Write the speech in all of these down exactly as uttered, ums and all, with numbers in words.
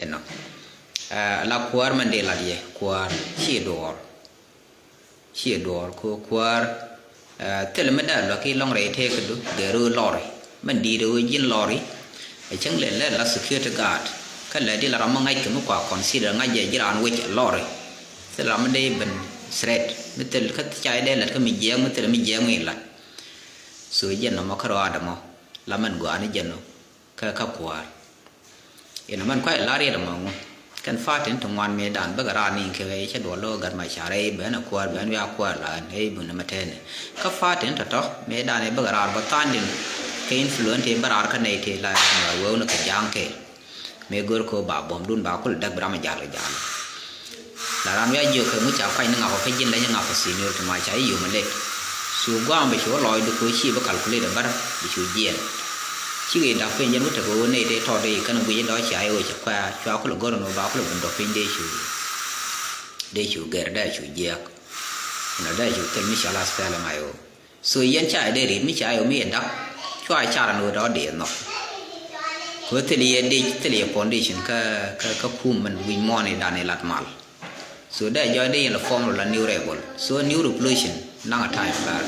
Inɔ. Ɛ, la kuäär mɛn dee lat yɛ, kuäär ci duɔɔr. Ci duɔɔr ko kuäär. Ɛ, thil mi dee luäk i̱ lɔŋ rɛy tëëk du gɛr ɣöö lɔri. Mɛn di̱i̱t ɣöö ji̱n lɔri. Ɛ cäŋ lɛ lɛ la security guard. Kä lɛ di la ram mi ŋa̱c kɛ mi kua consider ŋa̱c jɛ ji̱ raan wec lɔri. Thil ram mi dee ben threat. Mi thil kä ca dee lat kä mi jiɛɛk, mi thil mi jiɛɛk mi lat. So jɛn nɔmɔ kä rɔaadɛ mɔ. La mɛn gɔaa ni jɛn nɔ. Kä, kä kuäär. Inɔ mɛn kuay la riet ɛmɔ ŋu. Kɛn fatin ti ŋuan mëëdan bäkɛ raar ni kɛ cä duɔl lo̱k gat ma ca rɛy ben a kuäär ben wiaa kuäär la ɣän ëë bun ɛmɛ tɛɛni. Kä fatin tɔ̱tɔ̱ mëëdan ëë bäkɛ raar bä tha̱a̱ndin. Kɛ influence ti bä raar kä nɛy ti la ŋuɛ̈r wewni kɛ ja̱a̱ŋ kɛ. Mëë gör ko ba buɔ̱mdun ba kul däk bi ram a jal kɛ jal. La ran wiaa jiök kɛ ŋu ca kuany ni ŋakɔ kä ji̱n leny ŋakɔ senior ti ma ca i̱ yom a lek. Cu gua̱a̱m bi cu lɔɔcdu ko ci bi calculate a bär bi cu jiɛɛn. Cikɛ i̱ dak piny jɛn wä tek ɣöö nɛy tëë tɔɔt i̱ kɛn guic i̱ dɔ̱ cia i̱ ɣöö cɛ kuɛ̈ɛ̈ cua kulɛ gör ɛn ɣöö ba kulɛ ben dɔ̱ piny dee cu, dee cu gɛr dee cu jiääk. Ɛn ɣöö dee cu thil mi cɔal a spɛl ɛŋa i̱ ɣöö. So yɛn ca dee rit mi ca yom mi yɛ dak cua car an wee dɔ̱ dee nhɔk. Kɛ thil yɛ dec thil yɛ foundation kä, kä, kä kum mɛn wi̱c muɔ̱ɔ̱n i̱ dan i̱ lat mal. So dee jɔc dee yɛn la form la new rebel. So new revolution naŋ a time bar.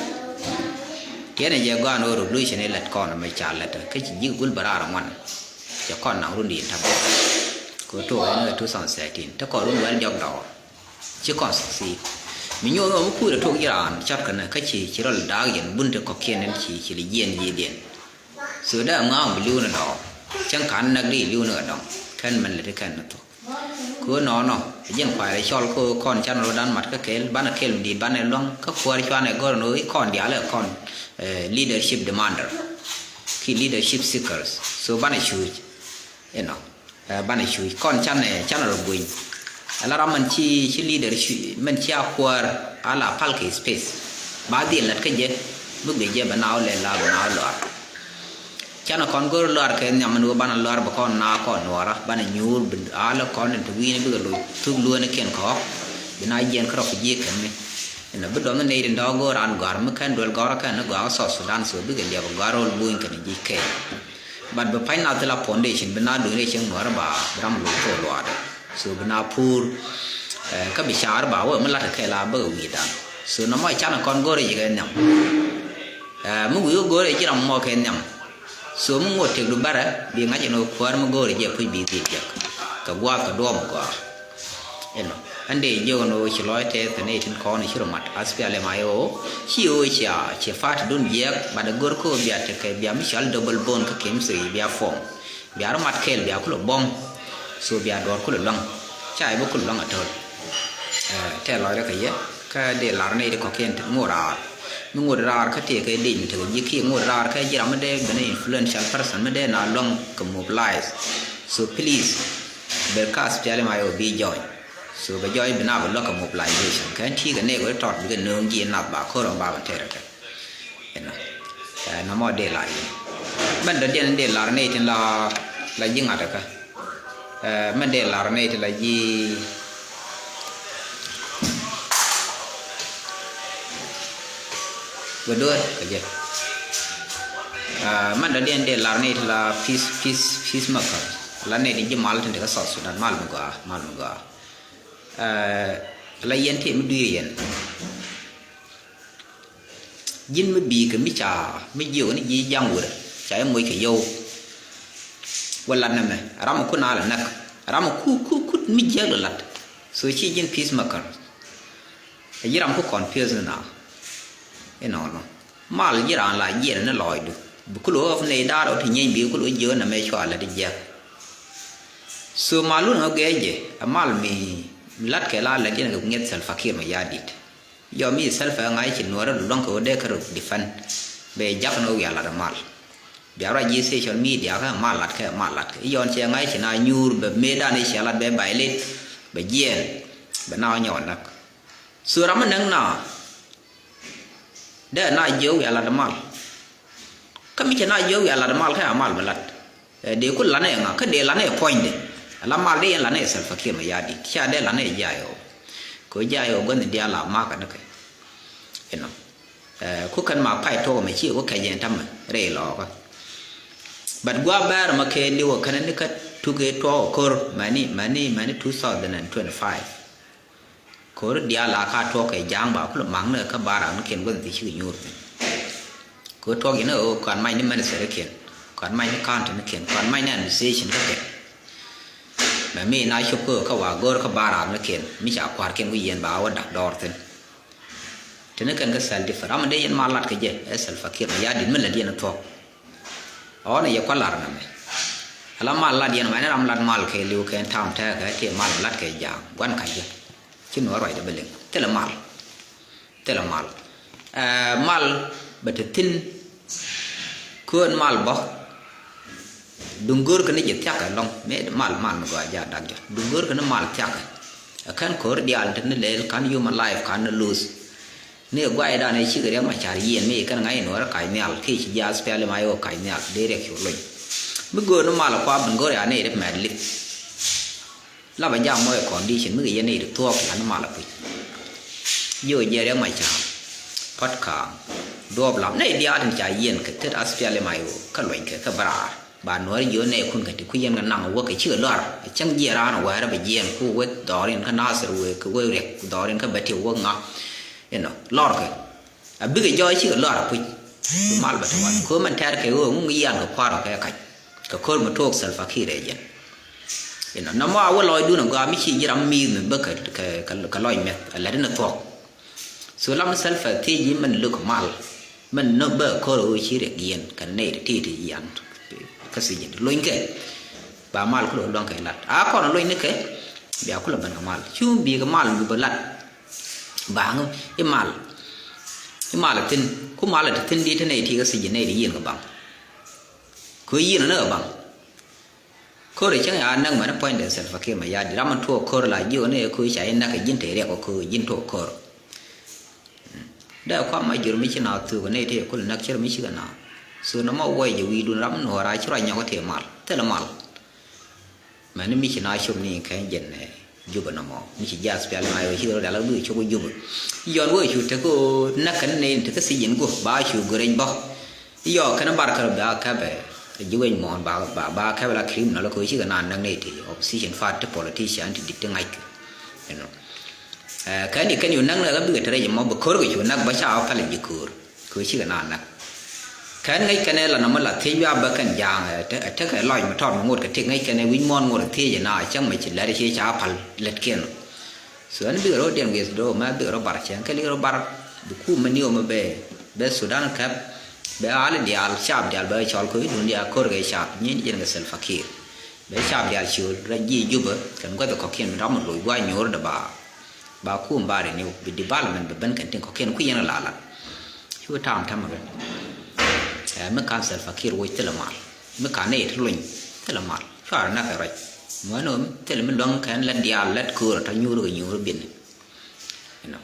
Tiɛn jɛ gɔaa ni revolution i̱ lat kɔn mɛ ca lat kä ci ji̱k gul bɛ raar ŋuan. Cɛ kɔn naŋ run di in tam. Kɛ tok ɛn two thousand thirteen te kɔn run wɛl jɔk dɔɔr. Ci kɔn succeed. Mi nyuɔth ɣöö mi kuurɛ tok ji̱ raan cɔt kɛnɛ kä ci, ci rɔl da̱a̱k yɛn bun te kɔ̱kiɛn ɛn ci, ci li jiɛn ji̱ diɛn. So dee ŋa̱a̱ŋ bi li̱w ni dɔɔŋ. Cäŋ ka̱n näk di li̱w ni kɛ dɔ̱ŋ. Kɛn mɛn lɛ ti kɛn ni thok. Kɛ ɣöö nɔɔnɔ, ɛ jɛn kuay rɛ cɔl kɛ ɣöö kɔn can rɔ dan mat kä kɛɛl, banɛ kɛɛl mi di̱i̱t banɛ luäŋ, kä kuäär cuanɛ gɔ̱r ni ɣöö i̱ kɔn diaal ɛ kɔn, eh, leadership demander. Ki leadership seekers. So banɛ cuuc. Inɔ. Ɛ, banɛ cuc kɔn canɛ, canɛ rɔ guiny. Ala ram mɛn ci, ci leader ci, mɛn ci a kuäär ala pal kɛ space. Ba dhil lät kä jɛ mi guic jɛ bɛ na wä lɛ la bɛ na wä lɔar. Canɛ kɔn go̱r lɔar kɛ nhiam mɛn wä banɛ lɔar bɛ kɔn na kɔn nuɔra banɛ nyuur bi ala kɔn in ti wi̱i̱ni bikɛ loc thuk luäni kiɛn kɔɔk. Bi na jiɛn kä rɔ fi jiɛ kɛn mi. Inɔ bi dɔn ni nɛy din dɔɔk go̱r an gɔ̱a̱r mi kɛn duel gɔ̱a̱r kɛn ni gɔ̱a̱r South Sudan so bikɛ liɛp gɔ̱a̱r rol buny kɛn ji̱ kɛn. But bi pany na thil a foundation bi na duŋ rɛy cieŋ nuɔ̱ɔ̱rä ba bi ram lo̱c thok luaadä. So bi na puur, eh, kä bi ca̱a̱r ba wee mi la̱t kɛ la bä wi̱i̱ dan. So nɔmɔ canɛ kɔn go̱o̱rɛ ji̱ kɛ nhiam. Eh, mi wi̱i̱ go̱o̱rɛ ji̱ ram mɔ kɛ nhiam. So mi ŋot tëkdu bärɛ bi ŋa̱c ɛn ɣöö kuäär mi go̱o̱rɛ ji̱ ɛ puc bi dhil jek kɛ gua̱a̱th kɛ duɔ̱ɔ̱m gɔaa. Inɔ ɛn dee jiök ɛn ɣöö ci lɔc tɛth kɛ nɛy tin kɔn ci rɔ mat SPLM-IO. Ci ɣöö cia ci party dun jiɛɛk, but ɛ gör kä ɣöö bia tekɛ bia mi cɔal double bond kä chemistry bia form. Bia rɔ mat kɛɛl bia kulɛ buɔ̱m. So bia duɔ̱ɔ̱r kulɛ luaŋ. Ca i̱ bi kulɛ luaŋ a to̱l. Eh, tɛth lɔcdä kɛ yɛ kä dee lar nɛy ti kɔ̱kiɛn ti ŋot raar. Mi ŋot raar kä tëëkɛ dec mi tekɛ ji̱ kiɛ ŋot raar kä ji̱ ram mi dee ben influential person mi dee na luaŋ kɛ mobilize. So please, bɛ ka SPLM-IO bi join. So bɛ jɔɔc bi na bɛ luäk kɛ mobilization. Kɛn ti kɛ nɛy wee tɔt bikɛ nööŋ ji̱ nath ba ko̱r ɔm ba bɛ tɛr kɛ. Inɔ. Ɛ, nɔmɔ dee lar i̱. Mɛn dɔ̱diɛn dee lar nɛy tin la, la ji̱ ŋa̱t kä. Ɛ, mɛn dee lar nɛy tin la ji̱. Bɛ do̱r kɛ jɛ. Ɛ, mɛn dɔ̱diɛn dee lar nɛy tin la peace, peace, peace maker. La nɛy tin ji̱ mal tin te kä South Sudan, mal mi gɔaa, mal mi gɔaa. Ɛ, la yɛn tëë mi dui̱r yɛn. Ji̱n mi bi̱i̱ kɛ mi ca mi jiök ni ji̱ ja̱ŋ wër ca jɛ moc kɛ yio̱w. Wä lat nɛmɛ ram mi kun a la näk ram mi ku ku kut mi jiäk la lat. So ci ji̱n peace maker. Ɛ ji̱ ram ku confuse ni na. Inɔnɔ mal ji̱ raan la jiɛn ni lɔɔcdu bi kul ɣöö nɛy daar ɣöö ti nyieny bi kul ɣöö jiök nɛmɛ cua lät jiäk. So mal wun ɣä gɛɛc jɛ ɛ mal mi lat kɛ la lät yɛn kɛ ŋi̱eth Salva Kiir Mayardit. Yɔ mi Salva ŋa̱c ci nuɔrä luɔ̱ŋ kɛ wä dee kɛ rɔ defend. Bɛ jak ni wä wiaa lat mal. Bia ruac ji̱ social media kɛ mal lat kɛ mal lat kɛ yɔn cɛ ŋa̱c ci na nyuur bɛ mëëdan i̱ cia lat bɛ violate bɛ jiɛɛn bɛ na wä nyɔk näk. So ram mi näk na dee na jiök wiaa lat mal. Kä mi cɛ na jiök wiaa lat mal kä a mal mi lat. Ɛ, dee ku lanɛ ŋa kä dee lanɛ puɔ̱nydɛ. Ala mal dee yɛn lanɛ Salva Kiir Mayardit cia dee lanɛ jiay ɔ. Kɛ jiay ɔ gua̱n diaal la makä ni kɛ. Inɔ. Ɛ, ku kɛn ma pay tuɔk mɛ ci ku kɛc yɛn tamɛ rɛy lɔɔkä. But gua̱a̱ bɛɛr mɛ kɛ liwä kɛn ni kä Tuk ëë tuɔɔk ɛ ko̱r mɛni mɛni mɛni two thousand and twenty-five. Ko̱r diaal a ka tuɔɔk kɛ ja̱a̱ŋ ba kulɛ ma̱ŋ ni kä barak ni kiɛn gua̱th ti cikɛ nyuur piny. Ko̱r tuɔɔk yɛn ɛ ɣöö kuan mac ni minister kiɛn, kuan mac ni county ni kiɛn, kuan mac ni administration kä kɛn. Mɛ mi na cop kä kä wa go̱r kä barak ni kiɛn mi ca kua̱r kiɛn wi̱i̱ yɛn ba wä dak dɔɔr thi̱n. Tini kɛn kä Salva Kiir ram mi dee yɛn mal lat kɛ jɛ ɛ Salva Kiir Mayardit mi lät yɛn thuɔ̱k. Ɣɔn ɛ yɛ kua̱r lar namɛ. Ala mal lat yɛn ma ni ram lat mal kɛ liw kɛ tam tɛɛkɛ ti mal lat kɛ ja̱a̱ŋ gua̱n ka̱c jɛ. Ci nuɔ̱ɔ̱r ruacdɛ bi liŋ thilɛ mal. Thilɛ mal. Ɛ mal bɛ te thi̱n. Köön mal bä. Duŋ go̱o̱rkɛ ni jɛ thia̱kɛ lɔ̱ŋ mëë mal mal mi gɔaa jaat dak jɔt duŋ go̱o̱rkɛ ni mal thia̱kɛ. Ɛ kän ko̱r diaal te ni lɛɛl ka̱n human life ka̱n ni loss. Ni ɛ guaydan ɛ cikɛ Riɛk Macar yieen mi kän ŋa̱c in wärä kac nhial kiɛ ci jiath piali ma iwä kac nhial dee Riɛk cu lony. Mi go̱o̱r ni mal ɛ kua bin go̱o̱r ya ni ri mɛt lip. La bɛ jam mɔ ɛ condition mi kɛ yɛn ni ri thuɔɔk la ni mal ɛ puc. Jiö jiɛ Riɛk Macar. Pɔt ka̱a̱ŋ. Duɔɔp lam ni diaat in ca yieen kɛ tet ath piali ma iwä kä lony kɛ kä bɛ raar. Ba nuɔ̱ɔ̱ri jiö nɛɛkun kɛ ti kui̱ yɛn kɛ naŋ wä kɛ cikɛ luar. Cäŋ jiɛ raan wɛɛrɛ bɛ jiɛɛn ku wä dhɔrin kä Nasir wee kɛ wä Riɛk ku dhɔrin kä bɛ ti wä ŋa. Inɔ lɔrkɛ. A bikɛ jɔɔc cikɛ luar a puc. Bi mal bɛ ti wan ko̱o̱m ɛn tɛɛr kɛ ɣöö ŋuŋ yian kɛ kua̱r kɛ kac. Kɛ ko̱r mi took Salva Kiir ɛ jɛn. Inɔ nɔmɔ a wä lɔcdun a gɔaa mi ci ji̱ ram mi̱i̱th mi bä kɛ kɛ kɛ lɔc mɛth a lät in a thuɔ̱k. So lam Salva thiec ji̱ mɛn luk mal. Mɛn nöp bä ko̱r ɣöö ci Riɛk yiɛn kɛn nɛy ti ti ti yian. Kä thiec ji̱ lony kɛ ba mal kulɛ luaŋ kɛ lat a kɔn luɔ̱ny ni kɛ. Bia kulɛ ben kɛ mal cum bi kɛ mal mi bä lat. Baŋ imal imal a thi̱n ku mal a ti thi̱n di ti nɛy ti kä thiec ji̱ nɛy ti yiɛn kɛ baŋ. Kɛ yiɛn ni kɛ baŋ. Ko̱r cäŋ ya näk mɛn puɔ̱nydɛ Salva Kiir Mayardit ram mi tuɔɔk ko̱r la jiök ni ko̱ ca in näk kɛ ji̱n te Riɛk kɛ ko̱ ji̱n tuɔɔk ko̱r. Dee kuam ma jur mi ci na thuk ni ti kul näk cir mi cikɛ na. So nɔmɔ wuɔy jɛ wi̱i̱dun ram mi nuɔɔr a ci ruac nyɔk ti mal thilɛ mal. Mɛn mi ci na cop ni kɛn jɛn ɛ Jubɛ nɔmɔ mi ci jath pial ma yɔ cikɛ rɔ dal bi cop Jubɛ. Yɔn wee cu tek näk kɛn ni tek thiec ji̱n guɔ ba cu go̱rɛc bä. Yɔ kɛn bar kɛ rɔ ba kɛpɛ ji̱ wec muɔ̱ɔ̱n ba ba ba kɛpɛ la criminal kɛ wec cikɛ na näk ni ti opposition party politician ti dit ti ŋa̱ckɛ. You know. Ɛ kɛn di kɛn yu näk ni ɣä bikɛ te rɛc mɔ bi ko̱r kɛ cu näk bä ca ɣä pɛl ji̱ ko̱r. Kɛ wec cikɛ na näk. Kɛn ŋäc kɛn ɛ la nɔmɔ la thiec wiak bä kɛn ja̱a̱ŋ ɛ te ɛ tekɛ lɔc mi tɔt mi ŋot kɛ tik ŋäc kɛn ɛ wi̱c muɔ̱ɔ̱n ŋot ɛ thiec ɛ na cäŋ mɛ ci lɛt ci ca pal lät kiɛn. So ɛn bikɛ rɔ̱ diɛn wi̱i̱th do̱o̱k mɛ bikɛ rɔ̱ bar cɛn kɛ lik rɔ̱ bar. Bi kum mi niw mi bɛ bɛ Sudan kɛp bɛ al diaal cap diaal bɛ cɔl kɛ wi̱c dun diaal ko̱r kɛ cap nyin jɛn kɛ Salva Kiir. Bɛ cap diaal ciöl rɛc ji̱ Jubɛ kɛn guäth kɔ̱kiɛn mi ram mi loc gua̱c nyuur dɛ ba. Ba kum ba rɛ niw bi development bɛ ben kɛn tin kɔ̱kiɛn kui̱ yɛn kɛ la lat. Cu tam tam kɛ ɛ mi kan Salva Kiir woc thilɛ mal. Mi kan nɛy ti lony thilɛ mal cuarɛ näk kɛ ruac. Ŋuɛ̈ni ɣöö mi thilɛ mi luäŋ kɛn lät diaal lät köörä tɔ nyuur kɛ nyuur bi̱n. You know.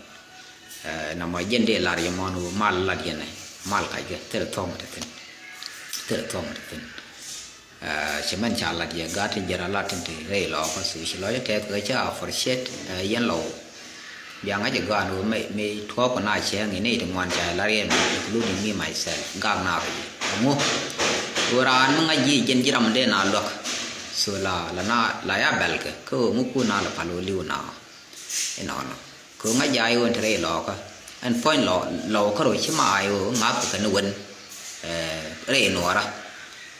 Ɛ nɔmɔ jɛn dee lar yɛ mɔn ɣöö mal lat yɛn ɛ mal kackɛ thilɛ thuɔ̱k mi te thi̱n. Thilɛ thuɔ̱k mi te thi̱n. Ɛ ci mɛn ca lat yɛ gat ti jɛn a lat tin te rɛy lɔɔkä so ci lɔc tɛth kɛ ca appreciate ɛ yɛn lɔw. Bia ŋa̱c ɛ gɔaa ni ɣöö mëë mëë tuɔɔk kɛ na cɛ ŋi̱n nɛy ti ŋuan ca lar yɛ mi including me myself gak na kɛ ji̱. Ɛŋu ɣöö raan mi ŋa̱c ji̱ jɛn ji̱ ram dee na luäk. So la la na la ya bɛl kɛ kä ɣöö ŋu kun na la pal ɣöö li̱w na. Inɔnɔ kɛ ɣöö ŋa̱c jɛ a i̱ ɣöö ɛn te rɛy lɔɔkä ɛn puɔ̱ny lɔ lɔɔkä rɔ ci ma a i̱ ɣöö ŋa̱th kɛ ni wen. Ɛ rɛy nuɔɔrä.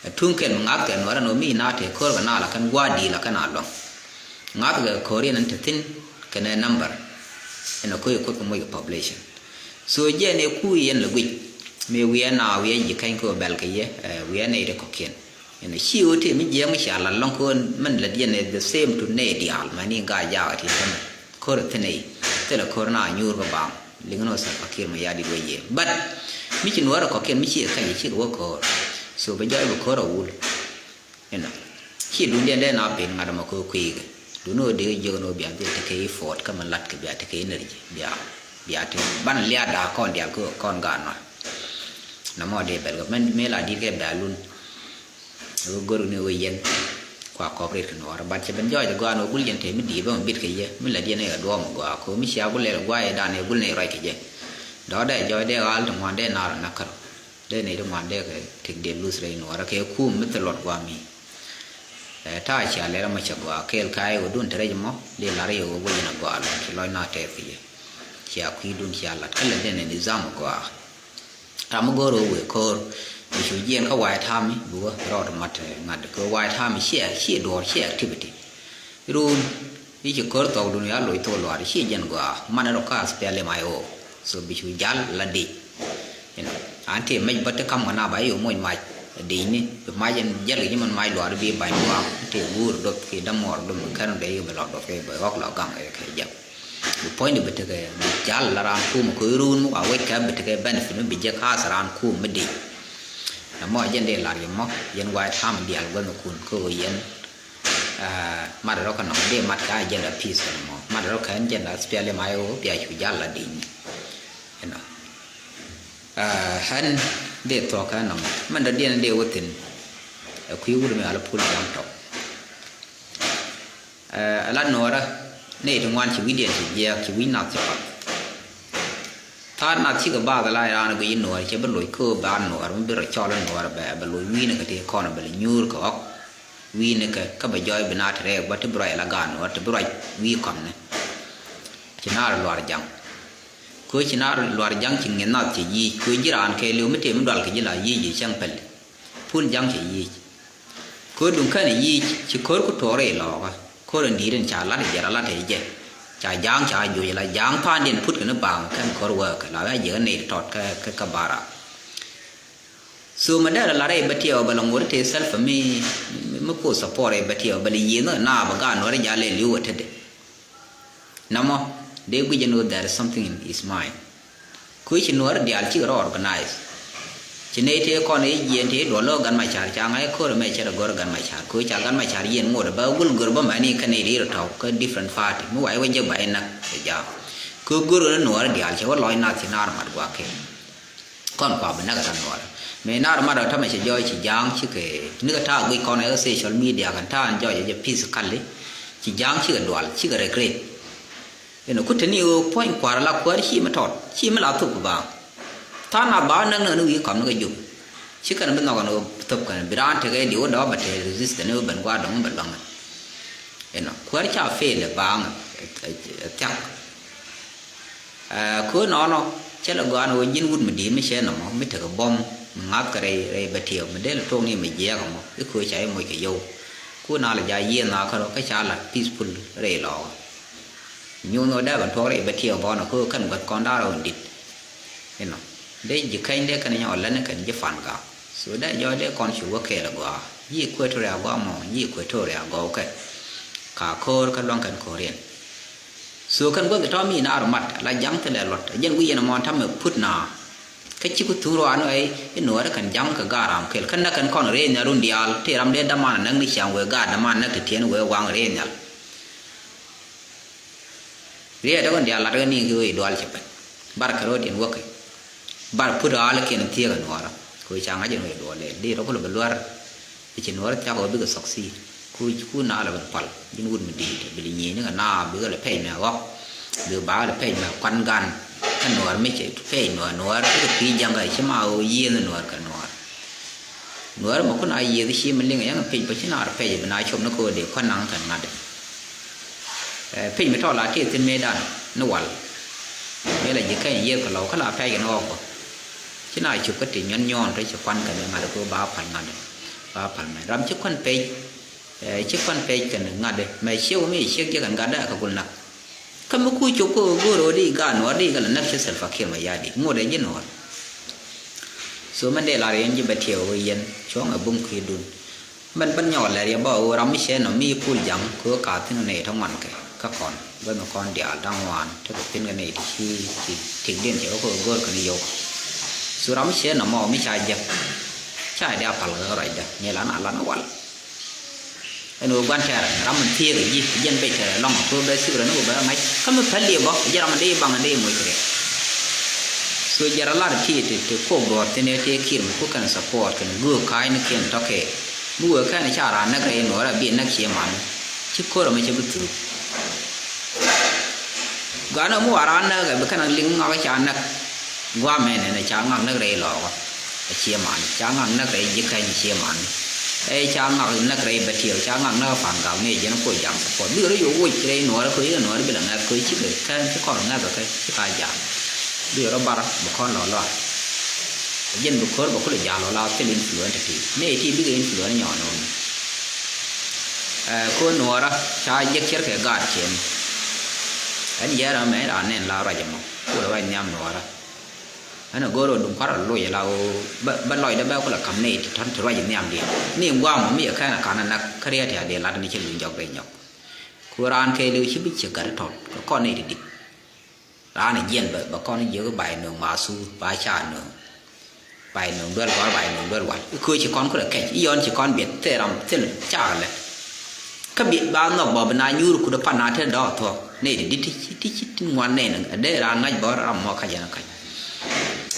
Ɛ tuŋ kɛn mi ŋa̱th kɛ nuɔɔrä ni ɣöö mi na te ko̱r kɛ na la kɛn gua̱a̱r di̱i̱l la kɛn a luäŋ. Ŋa̱th kɛ ko̱r yɛn ɛn te thi̱n kɛn ɛ number. Ɛn ɛ ko̱ i̱ kuoth kɛ moc kɛ population. So jiɛn ɛ kuuc yɛn lɛ guic mëë wiɛɛn a wiɛɛn ji̱ kɛny kɛ ɣöö bɛl kɛ yɛ ɛ wiɛɛn ɛ ri kɔ̱kiɛn. Ɛn ci ɣöö tëë mi jiɛɛŋ mi cia lat lɔ̱ŋ köön mɛn lät yɛn ɛ the same to nɛy diaal mɛn in gaa jaak ɛ ti tɛmɛ. Ko̱r ɛ thi̱n ɛ i̱ thilɛ ko̱r na nyuur bä bam. Liŋ ni wä Salva Kiir Mayardit wä yiëë but mi ci nuɔɔr ɛ kɔ̱kiɛn mi ci ɛ kac ɛ cikɛ wä ko̱r. So bɛ jɔɔc bɛ ko̱r ɛ wul. Inɔ ci duundiɛn dee na pen ŋa̱t ɛmɔ kɛ wä kui̱i̱kɛ. Duundɛ wä dee jiök ni wä bia dhil tekɛ effort kä mi latkɛ bia tekɛ energy bia bia te banɛ liaat da̱a̱ kɔn diaal kä kɔn gaat nɔt. Nɔmɔ dee bɛl kɛ mɛn mëë la di̱t kɛ bɛ̈ɛ̈lun. Ɣöö go̱rkni ɣöö yɛn kua cooperate kɛ nuɔɔr but cɛ ben jɔɔc ɛ gɔaa ni ɣöö gul yɛn te mi di̱i̱t bä mi bit kɛ yɛ mi lät yɛn ɛ kɛ duɔ̱ɔ̱m ɛ gɔaa ko̱ mi cia gul lɛl ɛ gua̱a̱c ɛ dan ɛ gul ni ruac kɛ jɛ. Dɔ̱ɔ̱dɛ jɔɔc dee ɣa̱l ti ŋuan dee naar ɛ nak kärɔ dee ni ti ŋuan dee kɛ tik dee luth rɛy nuɔɔr ɛ kɛ kum mi thil luɔt gua̱a̱ mi. Ɛ, ta̱a̱ cia lɛr ɛmɔ cɛ gɔaa kɛɛl ka i̱ ɣöö dun te rɛc ɛmɔ dee la̱r i̱ ɣöö wec in a gɔaa lɔ̱ŋ ci lɔc na tɛth kɛ yɛ. Cia kui̱dun cia la̱t kä lɛ den ɛ nizam gɔaa. Ram mi go̱o̱r ɣöö wëë ko̱o̱r bi cu jiɛɛn kä White Army bi wä rɔɔd mat, ɛ, ŋa̱t kɛ White Army ciɛ, ciɛ duɔ̱ɔ̱r ciɛ activity. Run i̱ ci ko̱r thɔɔkdun ya loc thok luaar ci jɛn gɔaa man rɔ ka SPLM IO. So bi cu jal la dic. You know, an tëë mec bä ti kam kɛ na ba i̱ moc mac di̱cni bi mac in jäl kɛ ji̱ man mac luaar bi ba̱ny luaar tëë guur dop ki dämuɔɔr dop bi kɛn dee i̱ bi lɔ dop kɛ bi ɣɔk lɔ gaŋ kɛ jɛp. Bi puɔ̱nydu bi tekɛ bi jal la raan kum kɛ run mi wa wec kɛ bi tekɛ benefit mi bi jɛ kaas raan kum mi dic. Nɛ mɔ jɛn dee lar yɛ mɔ yɛn White Army diaal guänh kun kä ɣöö yɛn Mat rɔ kä nɔmɔ dee mat kä agenda peace kɛ nɔmɔ mat rɔ kä agenda SPLM IO bia cu jal la di̱ny. Ɛnɔ ɣän dee thuɔ̱k kä nɔmɔ mɛn dɔ̱diɛn dee wä thi̱n. Ɛ kui̱ wut mi ala pul jam tɔk. Ɛ la nuɔrä nɛy ti ŋuan ci wi̱cdiɛn ci jiɛɛk ci wi̱c nath ci path. Thaar nath cikɛ baath la raan guic i̱ nuɔrä cɛ bi loc kä ba nuɔrä mi bi rɔ cɔl i̱ nuɔrä bɛ bɛ loc wi̱i̱ni kɛ ti kɔn bɛ lɛ nyuur kɛ ɣɔk. Wi̱i̱ni kɛ kä bɛ jɔɔc bi na te rɛɛk bä ti bi ruac ala gaat nuɔɔr ti bi ruac wi̱i̱ kɔmni. Ci naar luar jaŋ. Kö ci naar luar jaŋ ci ŋi̱n nath ci yiic kö ji̱ raan kɛɛliw mi tëë mi dual kɛ ji̱ la yiic ji̱ cäŋ päl. Pul jaŋ ci yiic. Kö duŋ kɛn yiic ci kör ku tuɔɔr i̱ lɔɔkä. Kör in di̱i̱t in ca lat i̱ jɛ ra lat i̱ jɛ. Ca ja̱a̱ŋ ca joc la ja̱a̱ŋ pa̱a̱ndiɛn put kɛn i̱ baaŋ kɛn kör wääkä la wee ji̱ kä nɛy ti tɔt kä, kä, kä bara. So mɛ dee rɛ lar rɛy bɛ tiɛw bɛ lɛ ŋot tëë self mi, mi, mi ku support rɛy bɛ tiɛw bɛ lɛ yiëë nhä na bɛ gaat nuɔ̱ɔ̱ri jal lɛ li̱w wä tetdɛ. Namɔ dee guic ɛn ɣöö there is something in his mind. Kö ci nuɔ̱ɔ̱ri diaal cikɛ rɔ organize. Ci nɛy tëë kɔn i̱ jiɛɛn tëë duɔl lɔ Gat Macar ca ŋa̱c ko̱r ɛmɛ cɛ rɛ gɔ̱r Gat Macar kö ca Gat Macar yiɛn ŋot ɛ bä gul gör bä mɛni kɛn i̱ ri rɔ tɔ̱ kä different party mi wac wä jek ba inäk kɛ jam. Kö gör ɣän nuɔ̱ɔ̱ri diaal cɛ wä lɔc nath ci naar mat gua̱a̱k kɛ. Kɔn kua bi näk ɛ than nuɔɔrä mëë nar mat ɔ tamɛ cɛ jɔɔc ci ja̱a̱ŋ cikɛ nikɛ ta̱a̱ guic kɔn ɛ social media kɛn ta̱a̱ jɔɔc ɛ jɛ peace kali. Ci ja̱a̱ŋ cikɛ dual cikɛ regret. Inɔ ku te ni ɣöö puɔ̱ny kua̱r la kuäär ci mi tɔt ci mi la thop kɛ baaŋ. Tha̱a̱ŋ na ba näk näk ni wi̱i̱ kɔm ni kɛ jup. Ci kɛn bi nhɔk ɛn ɣöö thop kɛn bi raan tekɛ diw wä dɔɔp bɛ te resist ni wä ben gua̱a̱r dɔ̱ŋ bɛ luaŋ. Inɔ kuäär ca fail ɛ baaŋ ɛ thiak. Ɛ, kö nɔnɔ cä lɛ gɔaa ni ɣöö ji̱n wut mi di̱i̱t mi cɛ nɔmɔ mi tekɛ buɔ̱m mi ŋa̱thkɛ rɛy, rɛy bɛ tiɛw mi dee lɛ tuɔɔk ni mi jiɛɛk ɛmɔ i̱ kö ca i̱ moc kɛ yio̱w. Ku na lɛ ja yiëë nhaakä rɔ kä ca la̱t peaceful rɛy lɔɔkä. Nyuuth ɣöö dee bɛ tuɔɔk rɛy bɛ tiɛw bɔnɔ kö kɛn guäth kɔn da̱a̱r ɣöö di̱t. Inɔ dee ji̱ kɛny dee kɛn nyɔk lät ni kɛn ji̱ pan gak. So dee jɔɔc dee kɔn cu wä kɛɛl ɛ gɔaa ji̱ Equatoria gɔaa mɔ ji̱ Equatoria gɔw kɛ. Ka ko̱o̱r kä luaŋ kɛn ko̱o̱riɛn. So kɛn guäth tɔ̱ mi naar mat la ja̱ŋ thilɛ luɔt a jɛn wi̱i̱ yɛn ɛmɔ ta̱mɛ put na. Kä ci ku thuŋ ruaani ɣɛy i̱ nuɔɔri kɛn ja̱ŋ kɛ gaat ram kɛl kä näk kɛn kɔn rɛy nhial run diaal tëë ram dee daman a näk ni ciaŋ wëë gaat daman näk ti tiɛn wëë waŋ rɛy nhial. Riɛɛt ɛ kɔn diaal lat ɣän ni ki ɣöö i̱ dual cɛ pɛn. Bar kɛ ro̱o̱diɛn wäkɛ. Bar put raalikiɛn thiëëk ɛ nuɔɔrä kɛ ɣöö ca ŋa̱c ɛn ɣöö i̱ duɔl lɛɛl dee rɔ kulɛ bi luär. Ɛ ci nuɔɔrä thiak ɣöö bikɛ succeed ku, ku na lɛ ben pal ji̱n wut mi di̱i̱t bi lɛ nyieenikɛ na bikɛ lɛ pɛc mɛ ɣɔk. Bikɛ bakɛ lɛ pɛc mɛ kuan gan. Kä nuɔɔr mi cɛ pɛc nuɔɔr nuɔɔr bikɛ pi̱i̱ ja̱ŋ kɛ ci ma ɣöö yiëëth nuɔɔr kɛ nuɔɔr. Nuɔɔr mɛ kun a yiëëth ci mi liŋ yɛn pec bä ci naar pec bi na cop ni ko̱o̱dɛ kuan naŋ kɛn ŋa̱t. Ɛ, pec mi tɔl a tëë thi̱n mëëdan ni wal. Mëë la ji̱ kɛny yiëëth kɛ lɔw kä la pɛc kɛn ɣɔk bä. Ci na cop kä ti nyuɔn nyuɔn rɛy ci kuan kɛn ŋa̱t kɛ ba pal ŋa̱t. Ba pal mɛ ram ci kuan pec. Ɛ, ci kuan pec kɛn ŋa̱t mɛ ciek mi ciek jiɛ kɛn gat dee kɛ gul nak. Kä mi ku cop kä go̱o̱r ɣöö di gaat nuɔɔr di kɛ lɛ näk ci Salva Kiir Mayardit ŋot ɛ ji̱ nuɔɔr. So mɛn dee lar yɛn ji̱ bɛ tiɛw ɣöö yɛn cuɔ̱ŋ ɛ bum kui̱dun. Mɛn bän nyɔk lɛr yɛ bä ɣöö ram mi cɛ nɔ mi pul ja̱ŋ kɛ ɣöö ka thi̱n nɛy tɔ ŋuan kɛ kä kɔn bä mi kɔn diaal da̱ŋ ŋuan tekɛ thi̱n kɛ nɛy ti ci ti tikdiɛn cɛ ɣä kɛ ɣöö go̱o̱r kɛn yio̱w. So ram mi cɛ nɔ mɔ mi ca jek ca dee a pal kɛ kä ruacdä ni lan a lan wal. Ɛn ɣöö gua̱n tɛɛrɛ ram min thieekä ji̱ jɛn bec tɛɛrɛ lɔ̱ŋ kɛ ɣöö bɛ thik rɛ ni ɣöö bɛ ŋa̱c kä mi päl liɛ bä jɛ ram in dee baŋ in dee moc kɛ rɛ. So jɛ rɔ lar ti ti ti kuɔk duɔ̱ɔ̱r thi̱n ɛ ti kiɛr mi ku kɛn support kɛn göök ka̱a̱cnikiɛn tɔ̱ kɛ mi wëë kɛn ca raan näk rɛy nuɔɔrɛ bi näk cie man ci ko̱r ɛmɛ cɛ bi thuk. Gua̱n ɛmɔ wa raan näk ɛ bi kɛn liŋ ŋak ca näk. Gua̱a̱mɛ nɛn ɛ ca ŋak näk rɛy lɔɔkä. Ɛ cie man ca ŋak näk rɛy ji̱ kɛny cie man. Ɛ ca ŋak näk rɛy bɛ tiɛw, ca ŋak näk pan gak ni jɛn ko jam support. Bi rɔ yo̱ woc rɛy nuɔrä ko yɛ nuɔrä bi la ŋa̱th ko ci kɛ kɛn ci kɔn ŋa̱th kɛ ci ka jam. Bi rɔ bar bɛ kɔn lɔ lɔa. Jɛn bi ko̱r bɛ kulɛ jal lɔ la thil influence ti. Ni ti bikɛ influence nyɔn nɔn. Ɛ ko nuɔrä ca jek cɛr kɛ gaat cɛn. Ɛn yɛrɛ mɛ ra nɛn la ruac mɔ. Kulɛ ruac nhiam nuɔrä. Ɛn a go̱o̱r ɔ duŋ kuarɛ loc ala ɣöö bä, bä lɔcdä bä kulɛ ka̱m nɛy ti tɔ̱n ti ruac nhiamdiɛn. Ni gua̱a̱m ɔ mi yɛ kɛn a ka̱n a näk kä riɛt ya dee lat ni ci luny jɔk ben nyɔk. Ku raan kɛɛliw ci bi ciek gat tɔt kɛ kɔn nɛy ti di̱t. Raan a jiɛn bä, bä kɔn jiök bay nööŋ mathur, ba ca nööŋ. Bay nööŋ duel gɔ̱r, bay nööŋ duel wal. I̱ köö ci kɔn kulɛ kɛc, i̱ yɔn ci kɔn biɛt thil ram thil cakɛ lɛ. Kä bi ba nhɔk bɔ bi na nyuur kut pan na te dɔɔk thuɔ̱k. Nɛy ti di̱t ti ci, ti ci ti ŋuan nɛy ni a dee raan ŋa̱c bä ram mɔ ka̱c ɛn ka̱c.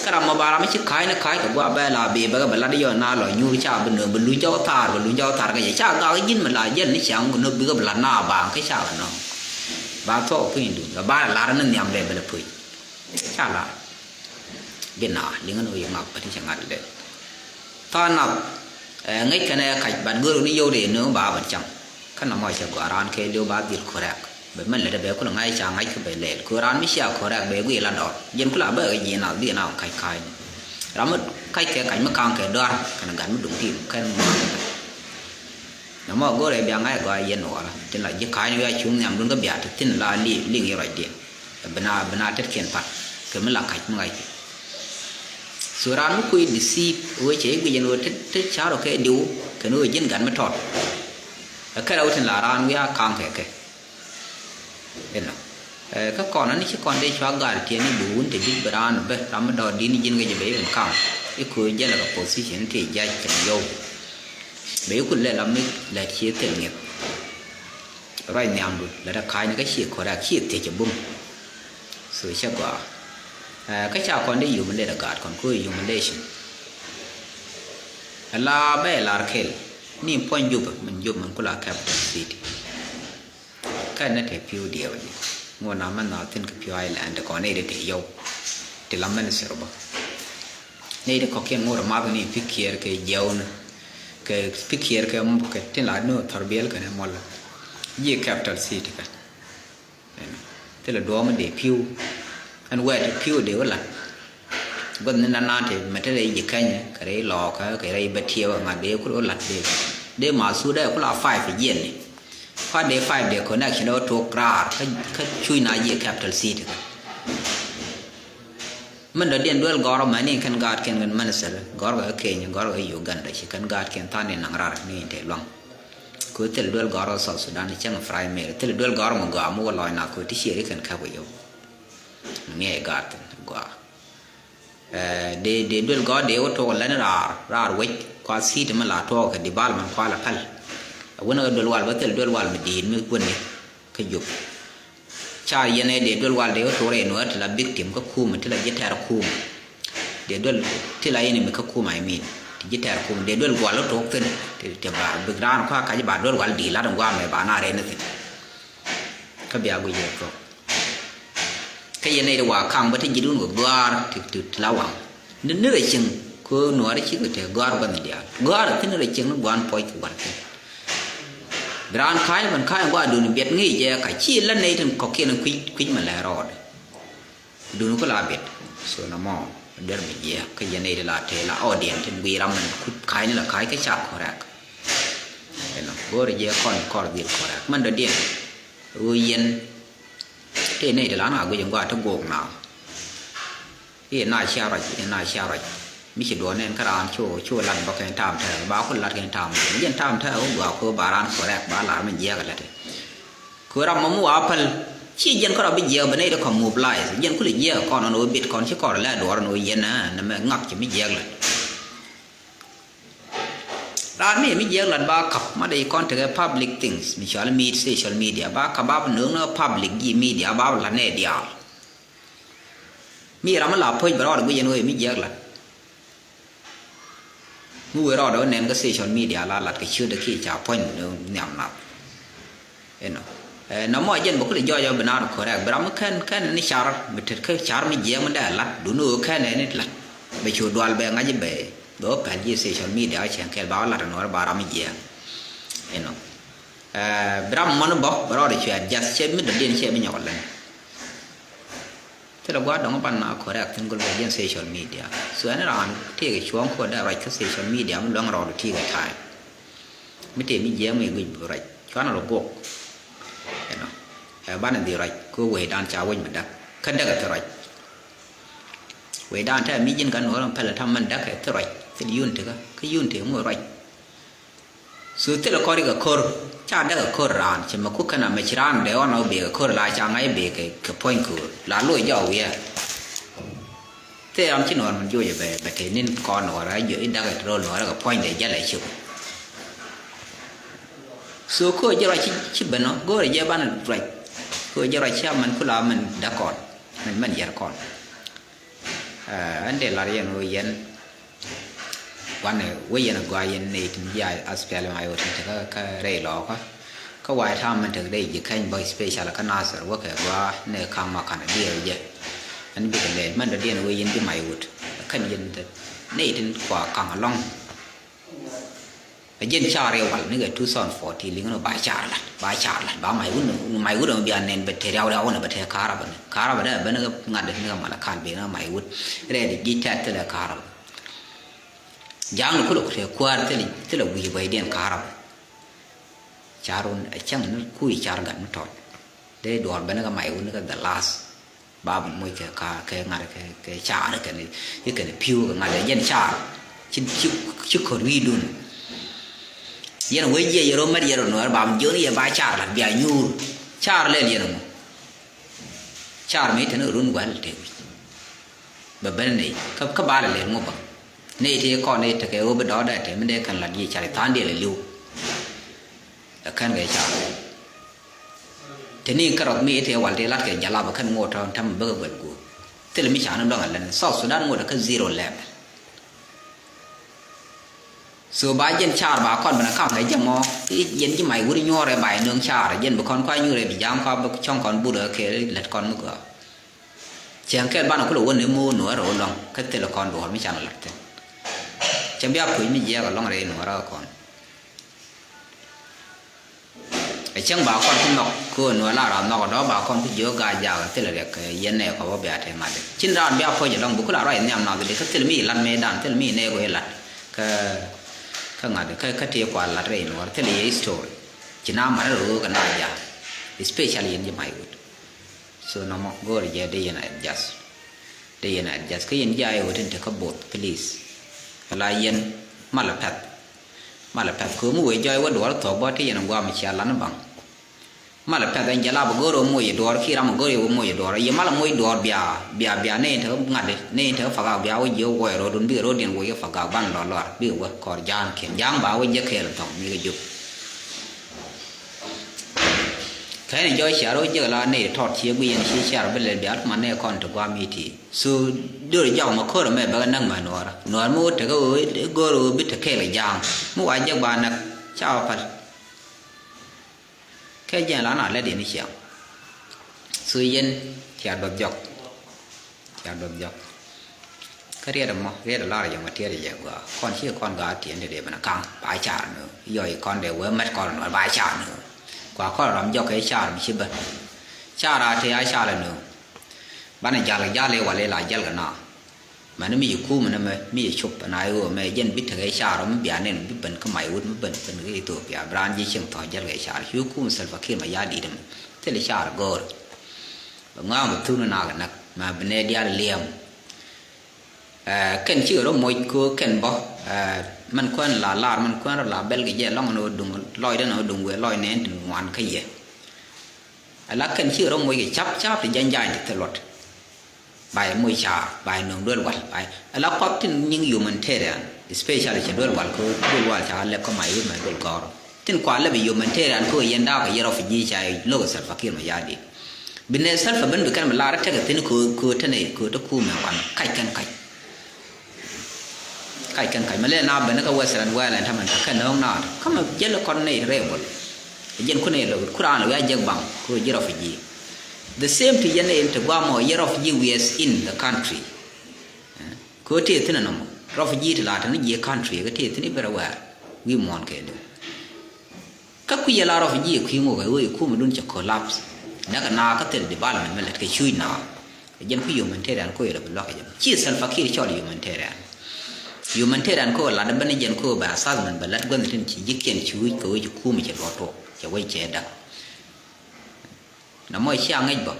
Kä ram mɔ ba ram mi ci ka̱a̱c ni ka̱a̱c kɛ gua̱a̱ bɛ la bi bɛ kɛ bɛ lat i̱ yɔn na lɔ nyuur ca bi nööŋ bi luny jɔk thaar bi luny jɔk thaar kɛ jɛ ca gak ji̱n mi la jɛl ni ciaŋ kɛ nööŋ bikɛ bi lat na baaŋ kä ca kɛ nɔɔŋ. Ba thuɔ̱k piny duun kɛ ba la lar ni nhiam bɛ bɛ lɛ puc. Ca lar. Bi na liŋä ni wä yɛ ŋak bä ti cɛ ŋa̱t dee. Tha̱a̱ŋ nath ɛ ŋäc kɛnɛ kac bat gör ni yio̱w dee ni wä ba bä cam. Kä na mɔ cɛ gɔaa raan kɛ liw ba dhil correct. Bɛ mɛn lɛ dee bɛ kulɛ ŋa̱c ca ŋa̱c kä bɛ lɛɛl kɛ raan mi cia correct bɛ guiy la dɔr. Jɛn kulɛ a bä kɛ ji̱ nath bi na wä kac ka̱a̱c ni. Ram mi kac kɛ kac mi ka̱ŋ kɛ dɔar kɛnɛ gat mi duŋ tim kɛn mɔ. Nɔmɔ go̱rɛ bia ŋa̱c gɔaa yɛn wala tin la ji̱ ka̱ny wi̱i̱ a cuŋ nhiamdun kä bia te thi̱n la liŋ i̱ ruacdiɛn. Bina bina tetkiɛn pat kɛ mi la ka̱c mi ŋa̱c. So raan mi kui̱ deceive wee cɛ i̱ guic ɛn ɣöö te te ca̱r ɔ kɛ diw kɛn ɣöö ji̱n gat mi tɔt. Ɛ kɛn rɛw tin la raan wi̱i̱ a ka̱ŋ kɛ kɛ. Inɔ ɛ kä kɔn ani ci kɔn dee cua gar tiɛn ni bi wun te ji̱ bi raan bä ram mi dɔɔr di̱t ni ji̱n kɛ jɛ bɛ i̱ ben ka̱ŋ i̱ köö jɛl kɛ position ti jac kɛn yɔw. Bɛ i̱ kun lɛ lam mi lɛ cie thil ŋi̱th. Ruac nhiamdu lɛ rɛ ka̱a̱cni kä cie correct cie thiec ɛ bum. So cɛ gɔaa ɛ kä ca kɔn dee humiliate ɛ gaat kɔn köö humiliation. Ɛ la bɛ ɛ lar kel ni puɔ̱ny Jubɛ min Jubɛ min kula capital city. Kɛn ni te pi̱w diɛw ji ŋot na mɛn na thin kɛ pi̱w island kɔn ni ri te yɔw. Ti la mɛn sir bä ni ri kɔkiɛn ŋot math ni pikiɛr kɛ jiɛw ni kɛ pikiɛr kɛ kɛ tin la ni thɔr biɛl kɛn mɔl. Ji capital city kɛn. Thilɛ duɔ̱ɔ̱m dee pi̱w ɛn wɛɛt pi̱w dee wä lat. Gua̱th ni nan nan te mɛ te rɛy ji̱ kɛnyɛ kɛ rɛy lɔɔkä kɛ rɛy bɛ tiɛɛk ɛ ŋa̱t dee kul wä lat dee dee ma thut dee kul a five jiɛn ni. Kua̱r dee five dee connection dee wä tuɔɔk raar kä kä cuc na jiɛ capital city kä. Min dɔ̱diɛn duel gɔ̱rä mɛni kɛn gaatkiɛn kɛn minister gɔ̱rkɛ kä Kenya gɔ̱rkɛ kä Uganda ci kɛn gaatkiɛn tha̱a̱n in naŋ raar ni in te luaŋ. Kɛ thil duel gɔ̱rkɛ South Sudan cäŋ primary thil duel gɔ̱rkɛ mi gɔaa mi wä lɔc na kɛ ti ciɛ ri kɛn käp kɛ yio̱w. Ŋiɛc gaat thin gɔaa. Dee dee duel gɔ̱rkɛ dee wä tuɔk lɛn raar raar wec kua city mi la tuɔk kɛ development kua la päl. Wänä kɛ duel wal bä thil duel wal mi di̱i̱t mi wän ni kä Jubɛ. Ca yɛn ɛ dee duel wal dee wä tuɔk rɛy nuɔ̱ɔ̱r ti la victim kä kumɛ ti la ji̱ tɛr kumɛ. Dee duel ti la enemy kä kumɛ I mean ti ji̱ tɛr kumɛ dee duel gual wä tuɔk thin ti ti ba bik raan kua kac ba duel wal di̱i̱t lat in guamɛ ba na rɛy ni thin. Kä bia guic rɛ thuɔ̱k. Kä yɛn nɛy ti wa kaŋ bä ti ji̱dun kɛ gɔ̱a̱r ti ti ti la waŋ. Ni ni rɛ cieŋ kɛ nuɔɔri cikɛ te gɔ̱a̱r gua̱n diaal gɔ̱a̱r thi̱n rɛ cieŋ ni gua̱n puɔc kɛ gua̱n thi̱n. Bi raan ka̱ny bän ka̱ny gua̱a̱r duni biɛt ŋi̱i̱c jɛ ka ci la nɛy tin kɔ̱kiɛn kui̱c kui̱c mɛ lɛ rɔɔdɛ. Duni ku la biɛt so na mɔ. Dɛr bi jiɛ kä yɛn nɛy ti la te la audience tin gui̱i̱ ram mɛn kui̱c ka̱ny ni la ka̱ny kä ca correct. Ɛnɔ go̱o̱rɛ jɛ kɔn kɔr dhil correct mɛn dɔ̱diɛn. Ɣöö yɛn tëë nɛy ti lan a guic in gɔaa ti guɔk naath. I̱ na cia ruac i̱ na cia ruac. Mi ci duɔ̱ɔ̱r nɛn kä raan cu cu lat bä kɛn tam tɛɛk ba ku lat kɛn tam tɛɛk jɛn tam tɛɛk wä gɔaa ku ba raan correct ba lar min jiɛk a lɛt. Ku ram mɔ mi wa päl ci jɛn kä rɔ bi jiɛk bä nɛy ti kɔn mobilize jɛn ku lɛ jiɛk kɔn ɔn wä bit kɔn ci kɔn lɛ duɔ̱ɔ̱r ɔn wä yɛn ɛ nɛ mɛ ŋak ci mi jiɛk lɛt. Raan mi mi jiɛk lat ba kap ma dee kɔn tekɛ public things mi cɔal mi social media ba kap ba bi nööŋ ni public ji̱ media ba bi lat nɛ diaal. Mi ram mi la puɔ̱c bɛ rɔɔdɛ guic ɛn ɣöö mi jiɛk lat. Mi wëë rɔɔdɛ wä nɛn kä social media la lat kɛ ciötdɛ kiɛ ca puɔ̱ny mi nööŋ nhiam nath. Inɔ ɛ nɔmɔ jɛn bɛ kulɛ jɔɔc ɔ bi naar correct bi ram mi kɛn kɛn ni car mi tet kä car mi jiɛɛk mi dee lat duni ɣöö kɛn ɛ ni lat bɛ cu dual bɛ ŋa̱c bɛ. Bɛ wä pɛl ji̱ social media kä cieŋ kɛl ba wä lat nuɔɔr ba ram jiɛɛŋ. Inɔ bi ram mɔni bɔ bɛ rɔɔdɛ cuɛ adjust cɛ mi dɔ̱diɛn cɛ bi nyɔk lɛn. Thilɛ gua̱a̱r dɔ̱ŋ ban na correct thin gol bɛ jiɛn social media. So ɛn raan tëëkɛ cuɔ̱ɔ̱ŋ kɔ dee ruac kä social media mi luäŋ rɔɔdɛ tëëkɛ time. Mi tëë mi jiɛɛŋ mi guic bi ruac cuanɛ rɔ guɔk. Inɔ ɛ banɛ dhi ruac kɛ wecdan ca wec mi däk kä däk ɛ thi ruac. Wecdan tɛ mi ji̱n ka nuɔɔr ɛn pɛlɛ tam mɛn däk ɛ thi ruac thil yun tikä kä yun tikä ŋuɔ ruac. So thilɛ kɔr ikɛ ko̱r ca däk ɛ ko̱r raan cɛ mɛ kuk kɛn amɛ ci raan dee ɣɔn ɔ bek ɛ ko̱r la ca ŋa̱c bek kɛ puɔ̱ny ko̱r la loc jɔk wiɛɛr. Thil ram ci nuɔɔr min joc ɛ bɛ bɛ te nin kɔn nuɔɔr ɛ jiö i̱ däk ɛ ti ro̱l nuɔɔr ɛ kɛ puɔ̱ny dee jälɛ cik. So ko̱r ji̱ ruac ci ci ben ɔ go̱o̱rɛ jɛ banɛ ruac. Ko̱r ji̱ ruac ci amɛn kula mɛn däk kɔn mɛn mɛn yɛr kɔn. Ɛn dee lar yɛn wee yɛn wanɛ wee yɛn a gɔaa yɛn nɛy tin ji̱ a aspiali ma yɛ wä tin tekä kä rɛy lɔɔkä. Kä wa̱a̱ ta̱a̱ mɛn tek dee ji̱ kɛny bä special kä Nasir wä kɛ gɔaa nɛ ka̱ŋ ma ka̱n a diɛɛr jɛ. Ɛn bikɛ lɛɛc mɛn dɔ̱diɛn wee yɛn ji̱ ma yɛ wut kɛn yɛn nɛy tin kua ka̱ŋ alɔ̱ŋ. A jɛn car iwal ni kɛ two thousand fourteen liŋ ni ba car lat ba car lat ba may wut may wut mi bia nɛn bɛ te riaw riaw ni bɛ te karaba ni karaba ni bɛ ni ŋat ni kɛ mala kal bi ni may wut rɛd ji̱ tɛt thilɛ karaba. Ja̱a̱ŋ ni kulɛ ku te kuäär thilɛ thilɛ wi̱i̱ bäy diɛn karaba. Car wun a cäŋ ni kui̱ car gat mi tɔt dee duɔr bɛ ni kɛ may wut ni kɛ the last. Ba bi moc kɛ ka kɛ ŋa̱t kɛ kɛ car kɛn ikɛn pi̱w kɛ ŋa̱t jɛn car ci ci ci kɔr wi̱i̱dun. Yɛn wec jiɛ yɛn rɔ mɛt yɛn rɔ nuɔr ba bi jiɔn yɛ ba car lat bia nyuur. Car lɛl yɛn ŋu car mi tɛn run gual tɛ wi̱c. Bɛ ben nɛy kä kä ba lɛ lɛl ŋu ba nɛy tɛ kɔn nɛy tekɛ wä bi dɔɔdɛ tɛ mi dee kɛn lat jiɛ car tha̱a̱ŋ diɛ lɛ li̱w. Ɛ kɛn kɛ car. Te ni kärɔth mi ite wal ti lat kɛ jalaba kɛn ŋot tɔ̱ ta̱m bäkɛ guɛl guɔ̱p. Thilɛ mi ca ni dɔŋ ɛ lɛn South Sudan ŋot ɛ kä zero level. So ba jɛn car ba kɔn bɛn ɛ kam kɛ jɛ mɔ yɛn ji̱ may wur nyuɔrɛ ba yɛ nöŋ car jɛn bi kɔn kua nyuɔrɛ bi ja̱a̱ŋ kua bi cɔ̱ŋ kɔn burɛ kɛ lät kɔn mi gɔaa. Cieŋ kɛl banɛ kulɛ wä ni mo̱o̱n nuɔ̱ɔ̱rɛ wä lɔ̱ŋ kä thilɛ kɔn duɔ̱ɔ̱r mi can ɛ lat thi̱n. Cɛ bia puc mi jiɛɛk ɛ lɔ̱ŋ rɛy nuɔ̱ɔ̱rɛ kɔn. Ɛ cäŋ ba kɔn kä nhɔk köön wä la rɔ nhɔk dɔ̱ ba kɔn kä jiök ga̱a̱c jaak thilɛ riɛk kɛ yɛn nɛɛkɔ bä bia te ŋa̱t. Cin raan bia puɔ̱c ɛlɔ̱ŋ bi ku la ruac nhiam nath di kä thilɛ mi lat mëëdan thilɛ mi nɛɛk wee lat. Kä kä ŋa̱t kä kä tëë kua lat rɛy nuɔ̱ɔ̱r thilɛ yɛ history. Ci na mat rɛ ɣöö kɛ na jaak. Especially yɛn ji̱ may wut. So nɔmɔ go̱o̱rɛ jɛ dee yɛn a adjust. Dee yɛn a adjust kä yɛn ji̱ a yɛ wut in te kä both please. Ala yɛn malɛ pɛth. Malɛ pɛth köömi wee jɔɔc wä duɔɔr thɔɔk bä ti yɛn a guam cia lan baŋ. Malɛ pɛth ɛn jɛ la bä go̱o̱r wä moc i̱ duɔɔr ki ram a go̱o̱r yɛ wä moc i̱ duɔɔr yɛ malɛ moc duɔɔr bia bia bia ni in te ŋa̱t ni in te fagak bia wä jiɛ wä wuɔc ro̱o̱dun bikɛ ro̱o̱diɛn wuɔc kɛ fagak ban lɔ lɔr bikɛ wä kɔr ja̱a̱n kiɛn ja̱a̱n ba wä jiɛ kɛɛl thɔŋ mi kɛ jup. Kɛn in jɔɔc ciar wä jiɛ la ni tɔt ciɛ guic yɛn ci ciar bi lɛ bia man ni kɔn te guam iti so dor jɔk ma ko̱r mɛ bɛ kɛ näk mɛ nuɔɔr nuɔɔr mi wä tekɛ wä go̱o̱r wä bi te kɛɛl ja̱a̱n mi wa jiɛ ba näk ca wä päl. Kɛ jɛn la na lɛ diɛn i̱ ciaŋ. Thuc yɛn tiaat bäth jɔk. Tiaat bäth jɔk. Kä riɛt ɛmɔ riɛt ɛ lar yɔŋ ɛ tiɛt ɛ jɛ gɔaa kɔn ci kɔn gɔaa tiɛn ti dee ben ɛ kaŋ ba car ni yɔc kɔn dee wee mɛt kɔn nuɔr ba car ni. Kua kɔn ram jɔk kɛ car mi ci ben. Car a ti a car ni. Banɛ jal jal i̱ wal i̱ la jal kɛ na. Mani mi ci kum ni mɛ mi ci cop na i̱ ɣöö mɛ jɛn bi tekɛ car mi bia nɛn bi ben kä may wut mi ben ben kä Ethiopia bi raan ji̱ cieŋ thɔ̱ jäl kɛ car ci kum Salva Kiir mɛ ya di̱t mɛ thil car go̱o̱r. Bɛ ŋa̱a̱ŋ bɛ thuk ni nak nak mɛ bi nɛ diaal liɛm. Kɛn cikɛ rɔ moc köök kɛn bä mɛn kuɛn la lar mɛn kuɛn rɔ la bɛl kɛ jɛ lɔŋ ni wä duŋ lɔcdɛ ni wä duŋ wëë lɔc nɛn ti ŋuan kä yɛ. Ala kɛn cikɛ rɔ moc kɛ cap cap ti jany jany ti thil luɔt. Ba yɛ moc car ba yɛ nööŋ duel wal ba yɛ ala kuak tin nyiŋ humanitarian especially cɛ duel wal kä duel wal ca lɛp kä may wut mɛ duel gɔɔr. Tin kua lɛp humanitarian kä yɛn daak kɛ yɛ refugee ca lo̱k Salva Kiir mɛ ya̱a̱ dit. Bi nɛ Salva ben bi kɛn bi lar tekɛ thin kä kä te nɛ kä te kumɛ wan kac kɛn kac. Kac kɛn kac mɛ lɛ na ben kä Western world ɛn tamɛ kä nööŋ na kä mɛ jɛl kɔn nɛ rebel. Jɛn kunɛ lɛ kura lɛ wiaa jek baŋ kä ji̱ refugee. The same ti yɛn in ti guamɔ yɛ refugee we are in the country. Kä ti thin nɔmɔ. Refugee ti la te ni jiɛ country kä ti thi̱n i̱ bɛ rɛ wɛɛr wi̱i̱ muɔ̱ɔ̱n kɛɛliw. Kä kui̱ yɛ la refugee kui̱ ŋok ɛ wee kumɛ dun cɛ collapse. Nɛ kɛ naa kä thil development mi lät kɛ cuuc naa. Jɛn ku humanitarian ko yɛ lɛ bi luak kɛ jɛ. Ci Salva Kiir cɔl humanitarian. Humanitarian ko lat bä ni jɛn ko bɛ assessment bɛ lat gua̱n tin ci ji̱kiɛn cuuc kɛ wee ci kumɛ cɛ luɔt tuɔk cɛ wee cɛ dak. Na mɔ cia ŋäc bä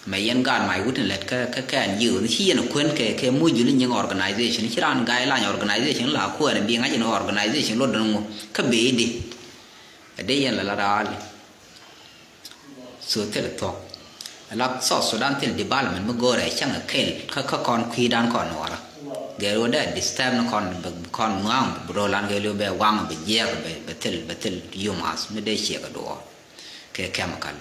mɛ yɛn gaat mac wut in lät kä kä kɛn yiëë ni ci yɛn kuën kɛ kɛ muc juli nyiŋ organization ci raan guideline organization la kuɛn bi ŋa̱c in organization lot dɔn ŋu kä bee di. Ɛ dee yɛn la la raali. So thil thuɔk la South Sudan thil development mi go̱o̱rɛ cäŋ ɛ kɛl kä kä kɔn kui̱dan kɔn nuɔɔrä. Gɛr wä dee disturb ni kɔn bɛ kɔn ŋuaŋ bɛ rolan kɛ liw bɛ waŋ bɛ jiɛk bɛ bɛ thil bɛ thil yumas mi dee ciɛ kɛ duɔɔr kɛ chemical.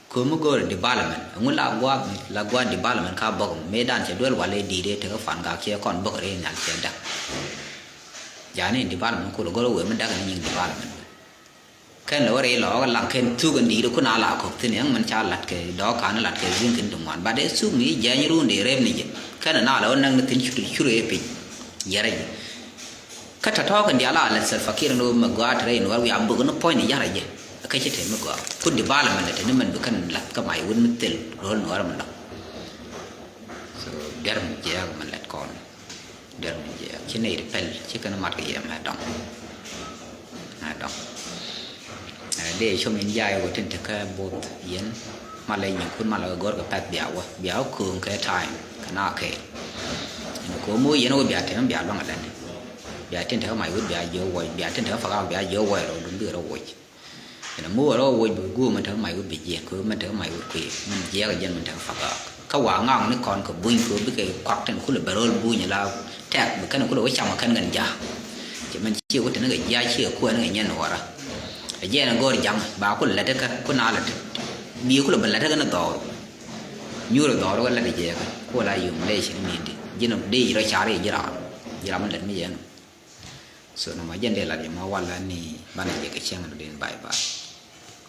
Kömi go̱o̱ri development ɛŋu la gua la gua development ka bok mëë dan cɛ duel wal ɛ di̱i̱t ɛ tekɛ fan gak cɛ kɔn bok rɛy nhial cɛ dak. Jani development kul go̱o̱ri wee mi dak ni nyiŋ development. Kɛn lɛ wä rɛy lɔɔk laŋ kɛn thuk ɛn di̱i̱t ɛ kun a la kok thin ɛŋ mɛn ca lat kɛ dɔɔk kan lat kɛ zi̱n kin ti ŋuan bat ɛ thuk mi jɛny run di rep ni jɛ kɛn na lɛ wä näk ni thin cur cur ɛ piny. Yɛrɛ jɛ. Kä tɔ̱tɔ̱ kɛn diaal a lät Salva Kiir ni wä mɛ gɔaa te rɛy nuɔr wiaa bök ni puɔ̱ny ni ya̱r a jɛ. Kä ci te mi gɔaa ku development te ni mɛn bi kɛn lath kä may wut mi thil ro̱l nuɔr mi lɔ. So diɛr mi jiɛɛk mɛ lät kɔn. Diɛr mi jiɛɛk ci nɛy ti pɛl ci kɛn mat kɛ yɛ mɛ dɔŋ. Mɛ dɔŋ. Ɛ dee com in jay wä tin te kä both yɛn. Malɛ nyinkun malɛ kɛ gɔr kɛ pɛth bia wä bia wä kööŋ kɛ time kɛ na kɛ. Ɛn ko̱o̱m wä yɛn wä bia tɛm bia luaŋ a lɛn. Bia tin te kä mac wut bia jiɛ wä bia tin te kä paka bia jiɛ wä rɔ dun bi rɔ wä. Ɛn mu wä rɔ wä bi guum mɛn te kä mac wut bi jiɛ ko̱o̱m mɛn te kä mac wut kui̱ mɛn jiɛ kɛ jɛn mɛn te kä paka. Kä wa ŋaŋ ni kɔn kɛ buny ko̱o̱m bi kɛ kuak tin kulɛ bɛ rol buny la tɛk bi kɛn kulɛ wä cam kɛn kɛn ja. Cɛ mɛn ci wä tin kɛ ja ci kɛ kuɛn kɛ nyɛn wara. Ɛ jɛn gɔr jaŋ ba kulɛ lɛ te kä kun a lɛ te. Bi kulɛ bɛ lɛ te kä ni dhɔr. Nyuur dhɔr wä lät jɛ kä ku la yum lɛ ci ni di ji̱n di rɔ car ji̱ ram ji̱ ram lät mi yɛn. So nɔmɔ jɛn dee lat yɛ ma wal la ni banɛ jɛ kɛ cɛŋ ni din bye bye.